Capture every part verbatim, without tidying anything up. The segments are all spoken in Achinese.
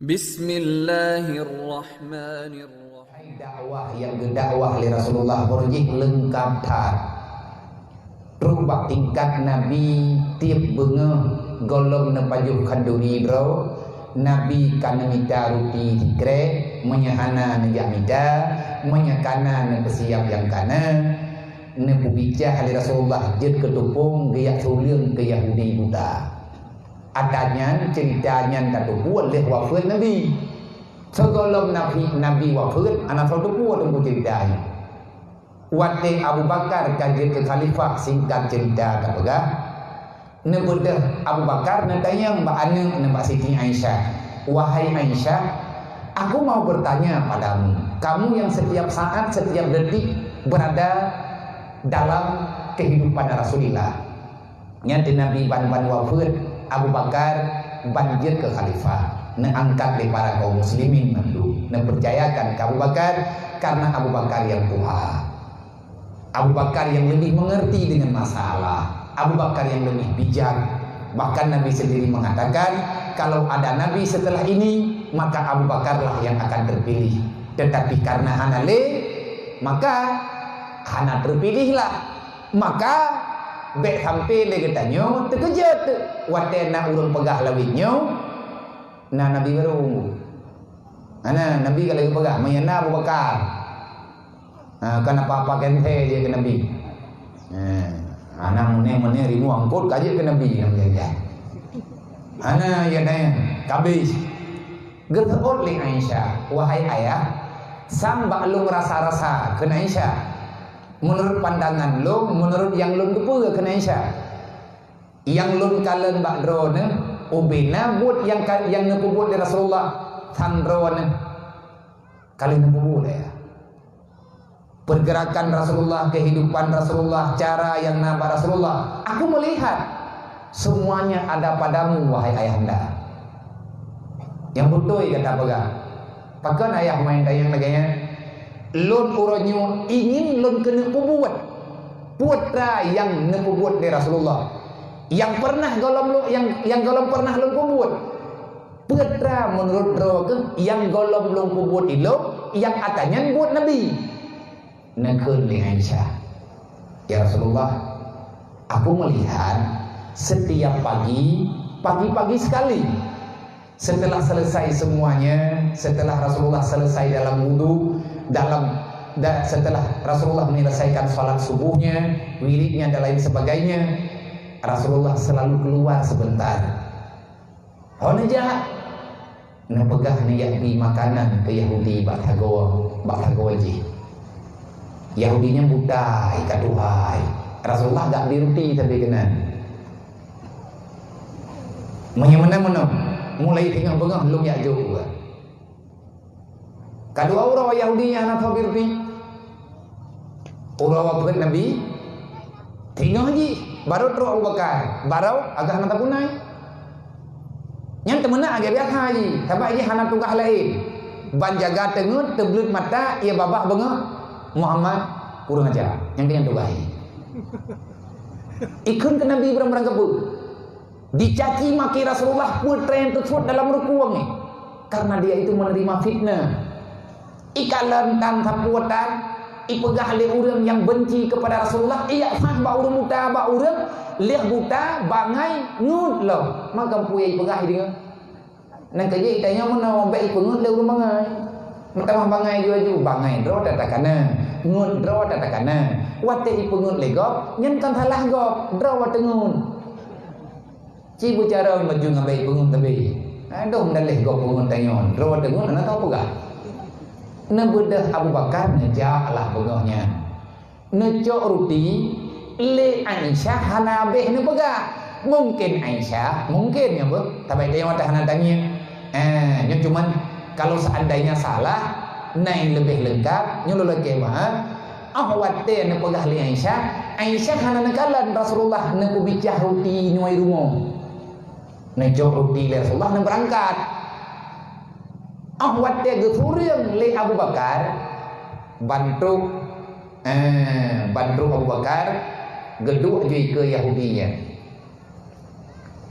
Bismillahirrahmanirrahim. Dakwah nyang geudakwah lé Rasulullah baroe jih leungkab that. Trok bak tingkat Nabi tieb beungoh gohlom neupajoh khanduri droe, Nabi ka neumita ruti sikrek, meunyoe hana neujak mita, meunyoe ka na neupeusiab nyang ka na. Neupeubicah lé Rasulullah jeuet keu tupông geujak suleueng keu Yahudi buta. Ata nyan, ceurita nyan ka teubuet lé wafeuet Nabi. Sigohlom Nabi, Nabi wafeuet, hana soe teupeue teungku ceurita nyan. Watée Abu Bakar ka jeuet keu khalifah, singkat ceurita tapeugah, neubeudôh Abu Bakar neutanyong bak aneuëk neuh bak Siti Aisyah, "Wahai Aisyah, aku mau bertanya padamu, kamu yang setiap saat, setiap detik berada dalam kehidupan Rasulullah." Nyan teuk Nabi ban-ban wafeuet, Abu Bakar ban jeuet keu khalifah, neuangkat lé para kaum muslimin mandum, neupeucayakan keu Abu Bakar, karena Abu Bakar nyang tuha. Abu Bakar nyang leubeh mengerti dengan masalah, Abu Bakar nyang leubeh bijak. Bahkan Nabi sendiri mengatakan, kalau ada nabi setelah ini, maka Abu Bakarlah yang akan terpilih. Tetapi karena hana lé, maka hana terpilihlah. Maka, bék sampai lé geutanyoe teukeujot watée na ureuëng peugah lawét nyoe, na nabi barô. Hana, nabi ka lheueh peugah, meunyoe na Abu Bakar. Ha, kan apa-apa kentée jeuet keu nabi. Ha, hana meuné-meuné rimueng eungkôt ka jeuet keu nabi nyang jajan. Hana, ya nyan, kabéh. Geuseuôt lé Aisyah, "Wahai ayah, sam bak lôn rasa-rasa," kheun Aisyah. "Meunurot pandangan lôn, meunurot nyang lôn teupeue," kheun Aisyah, "nyang lôn kalon bak droeneuh, ubena buet nyang ka, nyang neupeubuet lé Rasulullah, sang droeneuh ka lheueh neupeubuet, ayah." Pergerakan Rasulullah, kehidupan Rasulullah, cara nyang na bak Rasulullah, aku melihat semuanya ada padamu, wahai ayahanda. Nyang beutôi gata peugah. Pakon ayah main tanyong lagée nyan? Lôn uroe nyoe ingin lôn keuneuk peubuet peue nyang neupeubuet lé Rasulullah. Nyang pernah gohlom lôn, nyang, nyang gohlom pernah lôn peubuet. Peue meunurot droe keuh nyang gohlom lôn peubuet ilôn, nyang ata nyan buet Nabi? Neukheun lé Aisyah, "Ya Rasulullah, aku melihat setiap pagi, pagi-pagi sekali, setelah selesai semuanya, setelah Rasulullah selesai dalam wudu, dalam, da-, setelah Rasulullah menyelesaikan salat subuhnya, wiridnya dan lain sebagainya, Rasulullah selalu keluar sebentar." Ho neujak, neupeugah neujak bri makanan keu Yahudi bak sagoe, bak sagoe jih. Yahudi nyan buta, ka tuha. Rasulullah geubri ruti sabe keunan. Meunyoe meunan meunoe, mulai singoh beungoh lôn jak jok. Ka dua uroe Yahudi nyang hana sabe ruti. Uroe wafeuet Nabi, singoh jih, barô trok Abu Bakar, barô agak hana tapeunan. Nyan teumeunak agak biasa jih, sabab jih hana tugaih laén. Ban jaga teungeut, teubleuet mata, ie babah beungoh, Muhammad kurang ajar. Nyan keuh nyan tugaih jih. Ikheun keu Nabi barang-barang kapeue. Dicaci maki Rasulullah peue nyang teusuet dalam rukueng nyan, karena dia itu menerima fitnah. Ikalon tan sapeue tan, ipeugah lé ureuëng nyang benci kepada Rasulullah, ijak sah bak ureuëng buta, bak ureuëng lheueh buta, bangai, ngeut lom. Maka peue nyang ipeugah deungoe? Nyan keuh jih itanyong meunoe bék ipeungeut lé ureuëng bangai. Meutamah bangai aju-aju, bangai droe that takana, ngeut droe that takana. Watée ipeungeut lé gob, nyan kon salah gob, droe teungeut. Ci beucarông laju ngon bék ipeungeut teubi. Adoh meudaléh gob peungeut tanyoe, droe teungeut hana teupeugah. Neubeudôh Abu Bakar neujak lah beungoh nyan. Neucok ruti, lé Aisyah hana habéh neupeugah. Mungken Aisyah, mungken nyan beuh, tabai teunyong watée hana tangieng. Eh, nyoe cuman kalau seandainya salah, na nyang leubeh leungkab, nyoe lôn lakée meu'ah. Óh watée neupeugah lé Aisyah, Aisyah hana neukalon Rasulullah neupeubicah ruti inoe rumoh. Neucok ruti lé Rasulullah neubeurangkat. Óh watée geusureueng lé Abu Bakar, ban trok Eh, ban trok Abu Bakar, geuduek ju ikeue Yahudi nyan.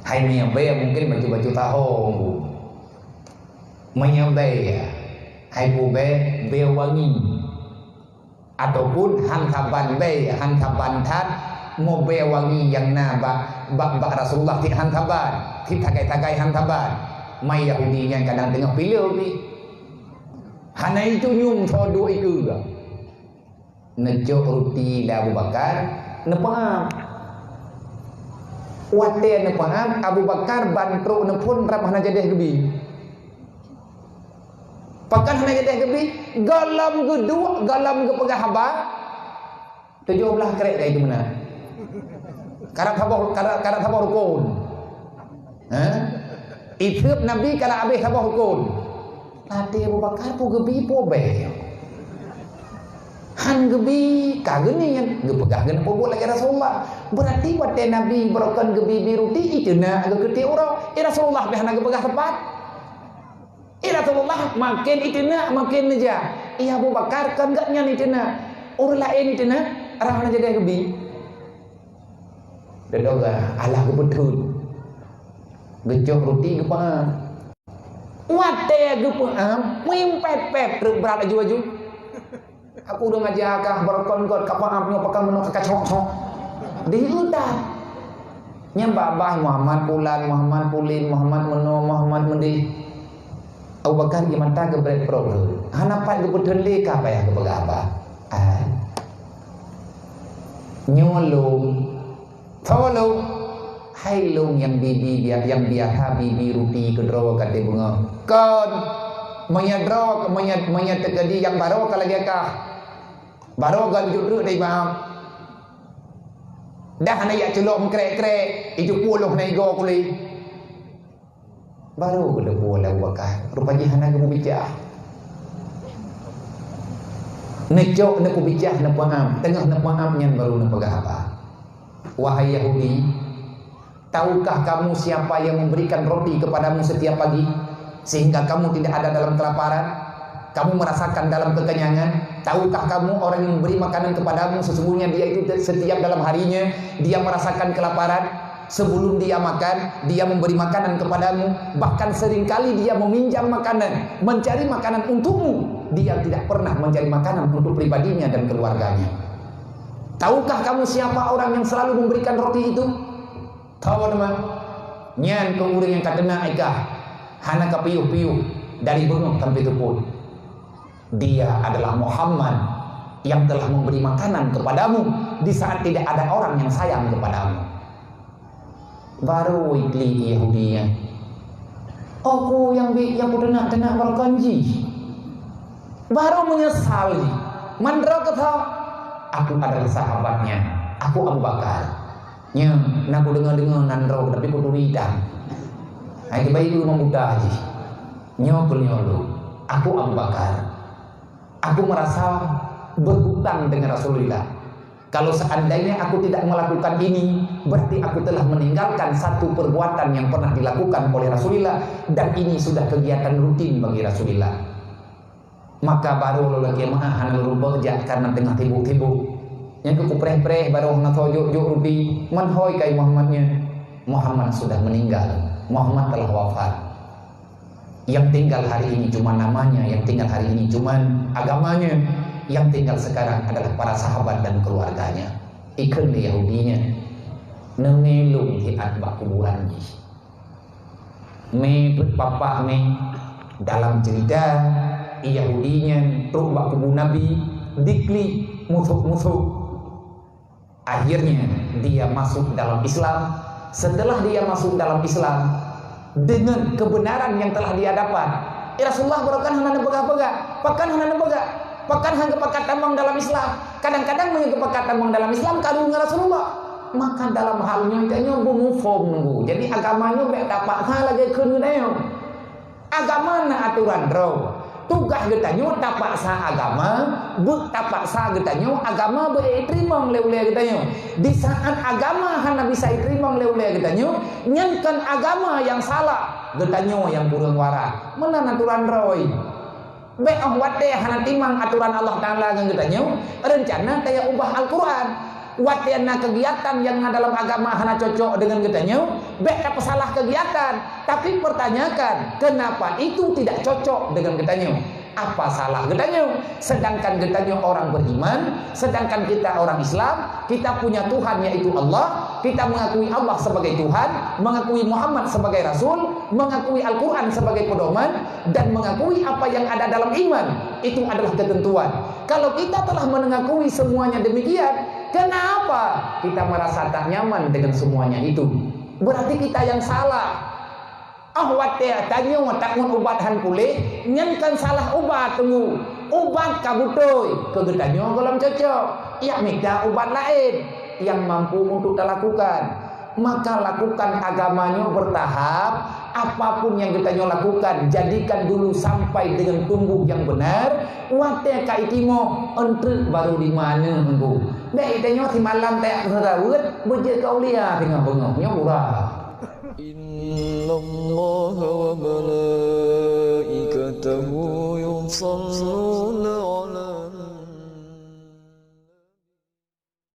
Hai meunyoe bèe mungken bacut-bacut tahong. Meunyoe bèe, hai peue bèe, bèe wangi. Ataupun han saban bèe, han saban that, meubèe wangi nyang na bak, bak, bak Rasulullah cit han saban, cit sagai-sagai han saban. Mai Yahudi nyan kadang teungoh pileue pih. Hana itunyueng soe duek ikeue. Neucok ruti lé Abu Bakar, neupeuam. Watèe neupeuam, Abu Bakar ban trok neuphon rab hana jadeh geubi. Pakon hana jadeh geubi, gohlom geuduek, gohlom geupeugah haba, tujoh blaih krek ka itu meunan. Karab saboh, karab, karab saboh rukon. Ha? Itheup Nabi ka abéh saboh rukon. Até Abu Bakar peue geubi peue bèe. Han geubi ka geuniet, geupeugah keuneuk peubuet lagèe Rasulullah. Beurati watèe Nabi beurokon geubi-bi ruti, iteunak geukeutiek uroe. Eh, Rasulullah bèe hana geupeugah teumpat. Eh, Rasulullah maken iteunak, maken neujak. Eh, Abu Bakar kon gobnyan iteunak. Ureueng laén iteunak, rab hana jadeh geubi. Deudoga, alah geupeutheun. Geucok ruti geupeuam. Watèe geupeuam, meuimpèt-pèt treuk brat laju-laju. Aku dong aja kah beurokon got ka peuam nyoe pakon meunoe ka cok-cok. Di utak. Nyan babah Muhammad Pulan, Muhammad Pulin, Muhammad meunoe, Muhammad meudeh. Abu Bakar di mata geubrek prok lé. Hana pat geupeutheun lé ka payah geupeugah haba. Ai. Nyoe lôn. Tho lôn. Hai lôn nyang bi-bi, nyang biasa bi-bi ruti keudroe ka teubeungoh. Kon. Meunyoe droe, meunyoe, meunyoe teukeudi nyang barô ka lagèe kah. Barô ka jeuet treuk dari maaf. Dah hana jak culok meukrek-krek, itu puluh na igo kulét. Barô geuteupeue lé Abu Bakar, rupa jih hana geumeubica. Neucok, neupeubicah, neupeuam, teungoh neupeuam nyan barô neupeugah haba. Wahai Yahudi, tahukah kamu siapa yang memberikan roti kepadamu setiap pagi, sehingga kamu tidak ada dalam kelaparan? Kamu merasakan dalam kekenyangan? Tahukah kamu orang yang memberi makanan kepadamu, sesungguhnya dia itu setiap dalam harinya, dia merasakan kelaparan? Sebelum dia makan, dia memberi makanan kepadamu. Bahkan seringkali dia meminjam makanan, mencari makanan untukmu. Dia tidak pernah mencari makanan untuk pribadinya dan keluarganya. Tahukah kamu siapa orang yang selalu memberikan roti itu? Tho teuma, nyan keuh ureueng nyang ka teunak i kah, hana ka piôh-piôh dari beungoh sampai teupot. Dia adalah Muhammad yang telah memberi makanan kepadamu di saat tidak ada orang yang sayang kepadamu. Barô iklik Yahudi nyan. Oh, ku nyang bi-, nyang kuteunak-teunak barokon jih. Barô meunyeusal jih. Mandro keutho, aku adalah sahabatnya. Aku Abu Bakar. Nyoe, na kudeungoe-deungoe nan droe, tapi kuturi tan. Hai, kibai ureueng buta jih. Nyoe keuh nyoe lôn. Aku Abu Bakar. Aku merasa berhutang dengan Rasulullah. Kalau seandainya aku tidak melakukan ini, berarti aku telah meninggalkan satu perbuatan yang pernah dilakukan oleh Rasulullah, dan ini sudah kegiatan rutin bagi Rasulullah. Maka barô lôn lakèe meu'ah hana lôn beujak karena teungoh sibuk-sibuk. Nyang keu kupreh-preh barô hana soe jok-jok ruti, man hôi kai Muhammad nyan. Muhammad sudah meninggal. Muhammad telah wafat. Yang tinggal hari ini cuma namanya, yang tinggal hari ini cuma agamanya, yang tinggal sekarang adalah para sahabat dan keluarganya. Ikheun lé Yahudi nyan, neungelong hiat bak kuburan jih. Mé peuet papak mé, dalam cerita, Yahudi nyan trok bak kubu Nabi, diklik musuh-musuh. Akhirnya, dia masuk dalam Islam. Setelah dia masuk dalam Islam, dengan kebenaran yang telah dia dapat, eh, Rasulullah barokon hana neupeugah-peugah, pakon hana neupeugah, pakon hana geupakat tamong dalam Islam. Kadang-kadang meunyoe geupakat tamong dalam Islam, karu ngon Rasulullah. Maka dalam hal nyoe, tanyoe beumuphom nunggu. Jadi, agama nyoe bèk tapaksa lagèe kheun geutanyoe. Agama na atoran droe. Tugaih geutanyoe tapaksa agama, beu-, tapaksa geutanyoe agama beu-, iteurimong lé ulèe geutanyoe. Di saat agama hana bisa iteurimong lé ulèe geutanyoe, nyan kon agama nyang salah, geutanyoe nyang kureueng waras. Meunan atoran droe. Bèk 'oh watèe hana timang atoran Allah Taala ngon geutanyoe, reuncana taya ubah Al-Quran. Watée na keugiatan nyang na dalam agama hana cocok deungon geutanyoe, bék tapeusalah keugiatan, tapi pertanyakan, kenapa itu tidak cocok deungon geutanyoe? Apa salah geutanyoe? Sedangkan geutanyoe orang beriman, sedangkan kita orang Islam, kita punya Tuhan yaitu Allah, kita mengakui Allah sebagai Tuhan, mengakui Muhammad sebagai Rasul, mengakui Al-Quran sebagai pedoman, dan mengakui apa yang ada dalam iman. Itu adalah ketentuan. Kalau kita telah mengakui semuanya demikian, kenapa kita merasa tak nyaman dengan semuanya itu? Berarti kita yang salah. Oh watée tanyoe takot ubat han puléh, nyan kan salah ubat teunggu. Ubat ka beutôi, keu geutanyoe gohlom cocok. Yak mita ubat laén nyang mampu untuk talakukan. Maka lakukan agama nyoe bertahap, apapun yang geutanyoe lakukan, jadikan dulu sampai dengan tumbuh yang benar, watée ka itimoh, eunteuk baru dimana enggu. Bék itanyoe simalam tajak keu seudaweuet, beujeuet keu aulia teungoh beungoh, nyoe murah. إن الله وملائكته يصلون